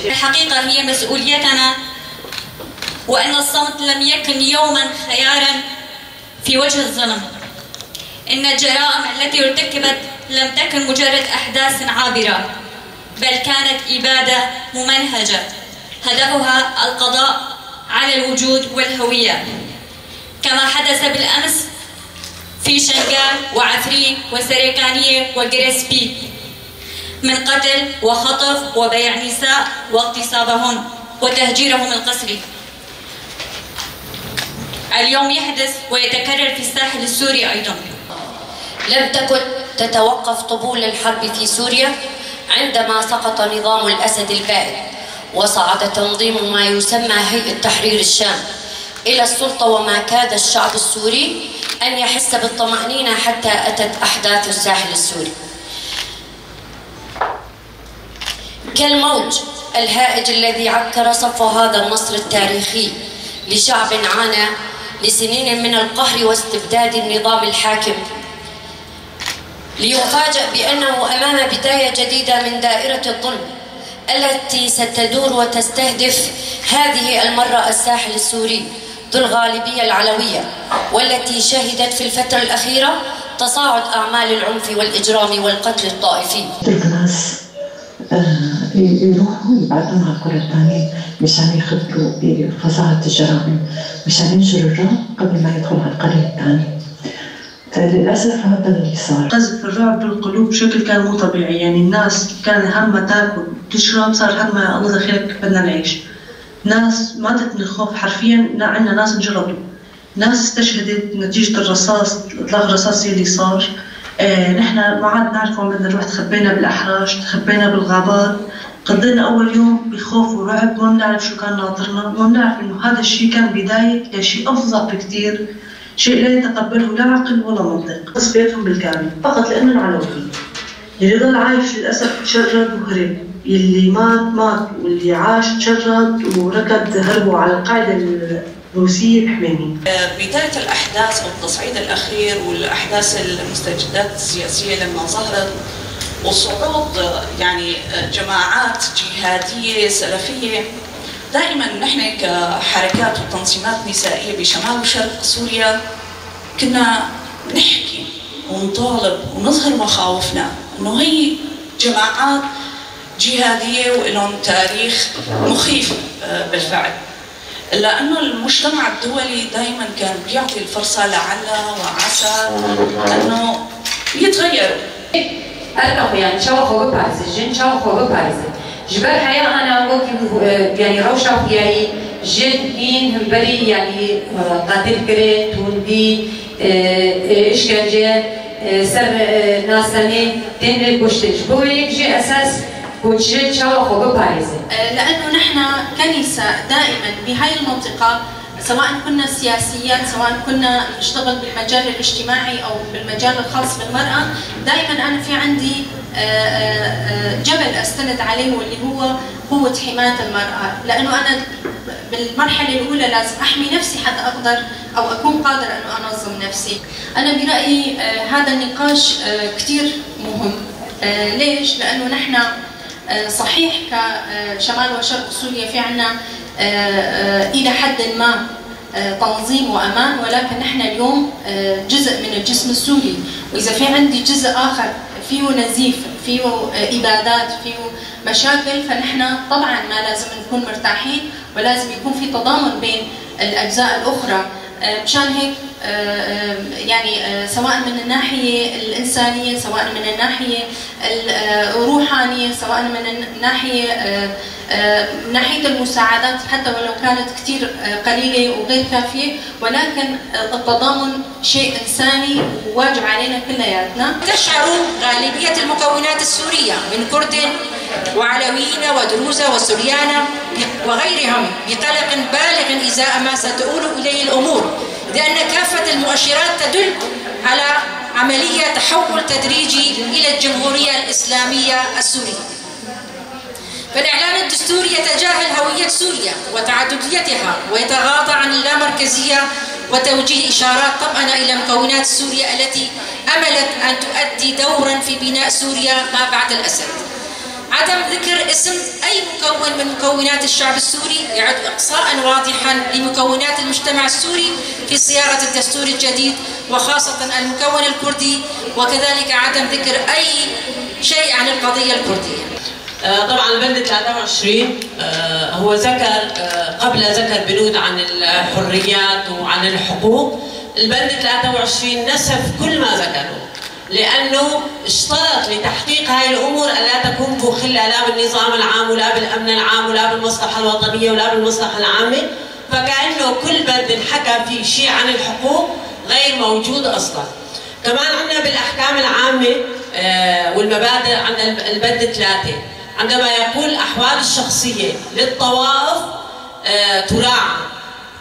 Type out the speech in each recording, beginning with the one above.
الحقيقة هي مسؤوليتنا، وأن الصمت لم يكن يوما خيارا في وجه الظلم. إن الجرائم التي ارتكبت لم تكن مجرد أحداث عابرة، بل كانت إبادة ممنهجة هدفها القضاء على الوجود والهوية، كما حدث بالأمس في شنغال وعفرين وسريكانية وغريسبي من قتل وخطف وبيع نساء واغتصابهن وتهجيرهم القسري. اليوم يحدث ويتكرر في الساحل السوري أيضا. لم تكن تتوقف طبول الحرب في سوريا عندما سقط نظام الأسد البائد وصعد تنظيم ما يسمى هيئة تحرير الشام إلى السلطة، وما كاد الشعب السوري أن يحس بالطمأنينة حتى أتت أحداث الساحل السوري كالموج الهائج الذي عكر صفو هذا النصر التاريخي لشعب عانى لسنين من القهر واستبداد النظام الحاكم، ليفاجأ بأنه أمام بداية جديدة من دائرة الظلم التي ستدور وتستهدف هذه المرة الساحل السوري ذو الغالبية العلوية، والتي شهدت في الفترة الأخيرة تصاعد أعمال العنف والإجرام والقتل الطائفي. ترك ناس يروحوا يبعثون على القرى الثانية مشان يخبروا بفظاعة الجرائم، مشان ينشروا الرعب قبل ما يدخلوا على القرية الثانية. للأسف هذا اللي صار. قذف الرعب بالقلوب بشكل كان مو طبيعي، يعني الناس كان همها تاكل وتشرب، صار همها الله دخيلك بدنا نعيش. ناس ماتت من الخوف حرفيا، عندنا ناس انجلطوا، ناس استشهدت نتيجة الرصاص، اطلاق الرصاص اللي صار. نحن ما عاد نعرف وين بدنا نروح، تخبينا بالاحراش، تخبينا بالغابات، قضينا اول يوم بخوف ورعب، ما بنعرف شو كان ناطرنا، ما بنعرف انه هذا الشيء كان بداية لشيء افظع بكثير، شيء لا يتقبله لا عقل ولا منطق. تصفيتهم بالكامل فقط لانهم علويين. اللي ضل عايش للاسف تشرد وهرب، اللي مات مات، واللي عاش تشرد وركض، هربوا على القاعدة الروسية بحميمين. بداية الأحداث أو التصعيد الأخير والأحداث المستجدات السياسية لما ظهرت وصعود يعني جماعات جهادية سلفية، دائما نحن كحركات وتنظيمات نسائية بشمال وشرق سوريا كنا نحكي ونطالب ونظهر مخاوفنا إنه هي جماعات جهادية ولهم تاريخ مخيف بالفعل، لأنه المجتمع الدولي دائما كان بيعطي الفرصة لعل وعسى أنه يتغيروا. يعني جبر حياة أنا يعني روشة يعني جد مين همبري يعني قاتل كري توندي إشكنجة سر ناسني تنري كشتج بويك جي أساس كوتشي تشاو خو باريزي. لأنه نحن كنساء دائما بهاي المنطقة، سواء كنا سياسيات، سواء كنا نشتغل بالمجال الاجتماعي أو بالمجال الخاص بالمرأة، دائما أنا في عندي جبل أستند عليه واللي هو قوة حماية المرأة، لأنه أنا بالمرحلة الأولى لازم أحمي نفسي حتى أقدر أو أكون قادرة أنه أنظم نفسي. أنا برأيي هذا النقاش كثير مهم. ليش؟ لأنه نحن صحيح كشمال وشرق سوريا في عنا إلى حد ما تنظيم وأمان، ولكن نحن اليوم جزء من الجسم السوري، وإذا في عندي جزء آخر فيه نزيف، فيه إبادات، فيه مشاكل، فنحن طبعا ما لازم نكون مرتاحين، ولازم يكون في تضامن بين الأجزاء الأخرى. مشان هيك يعني سواء من الناحية الإنسانية، سواء من الناحية الروحانية، سواء من الناحية ناحية المساعدات حتى ولو كانت كثير قليلة وغير كافية، ولكن التضامن شيء إنساني وواجب علينا كلياتنا. تشعر غالبية المكونات السورية من كرد وعلويين ودروز وسريان وغيرهم بقلق بالغ إزاء ما ستؤول إليه الأمور، لأن كافة المؤشرات تدل على عملية تحول تدريجي إلى الجمهورية الإسلامية السورية. فالإعلان الدستوري يتجاهل هوية سوريا وتعدديتها ويتغاضى عن اللامركزية وتوجيه إشارات طمأنة إلى مكونات سوريا التي أملت أن تؤدي دورا في بناء سوريا ما بعد الأسد. عدم ذكر اسم أي مكون من مكونات الشعب السوري يعد إقصاء واضحا لمكونات المجتمع السوري في صياغة الدستور الجديد، وخاصة المكون الكردي، وكذلك عدم ذكر أي شيء عن القضية الكردية. طبعا البند 23 هو ذكر قبل ذكر بنود عن الحريات وعن الحقوق. البند 23 نسف كل ما ذكره، لأنه اشترط لتحقيق هاي الأمور ألا تكون مخلة لا بالنظام العام ولا بالأمن العام ولا بالمصلحة الوطنية ولا بالمصلحة العامة، فكأنه كل بند حكى فيه شيء عن الحقوق غير موجود أصلا. كمان عندنا بالأحكام العامة والمبادئ عندنا البند 3 عندما يقول الأحوال الشخصية للطوائف تراعى.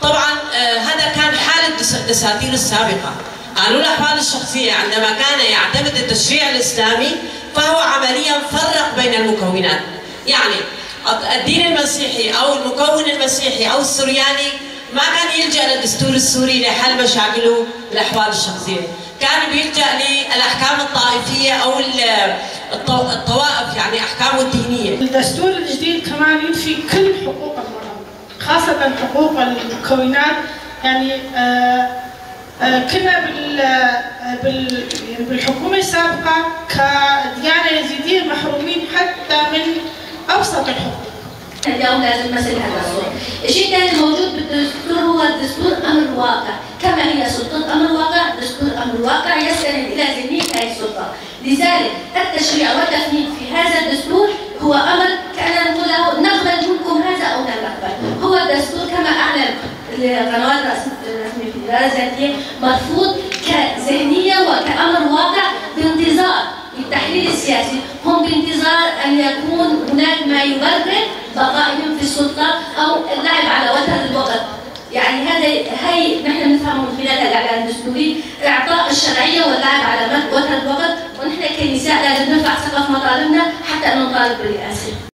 طبعا هذا كان حال الدساتير السابقة. قانون الأحوال الشخصية عندما كان يعتمد التشريع الإسلامي فهو عمليا فرق بين المكونات، يعني الدين المسيحي أو المكون المسيحي أو السورياني ما كان يلجأ للدستور السوري لحل مشاكله الأحوال الشخصية، كان بيلجأ للأحكام الطائفية أو الطوائف، يعني أحكامه الدينية. الدستور الجديد كمان ينفي كل حقوق المرأة، خاصة حقوق المكونات. يعني كنا بالحكومة السابقة كديانة يزيدية محرومين حتى من أبسط الحقوق. اليوم لازم مثل هذا الصوت. الشيء الثاني الموجود بالدستور هو الدستور أمر واقع، كما هي سلطة أمر واقع، دستور أمر واقع يستند إلى ذهنية هذه السلطة. لذلك التشريع والتفنيد في هذا الدستور هو أمر كأننا نقول له نقبل منكم هذا أو لا نقبل. هو الدستور كما أعلن القنوات الرسمية في الإدارة الذاتية مرفوض كذهنية وكأمر واقع بانتظار التحليل السياسي، هم بانتظار أن يكون هناك ما يبرر بقائهم في السلطة أو اللعب على وتر الوقت. يعني هذا هي نحن نفهمه من خلال الإعلان الدستوري، إعطاء الشرعية واللعب على وتر الوقت، ونحن كنساء لازم نرفع سقف مطالبنا حتى أن نطالب بالرئاسة.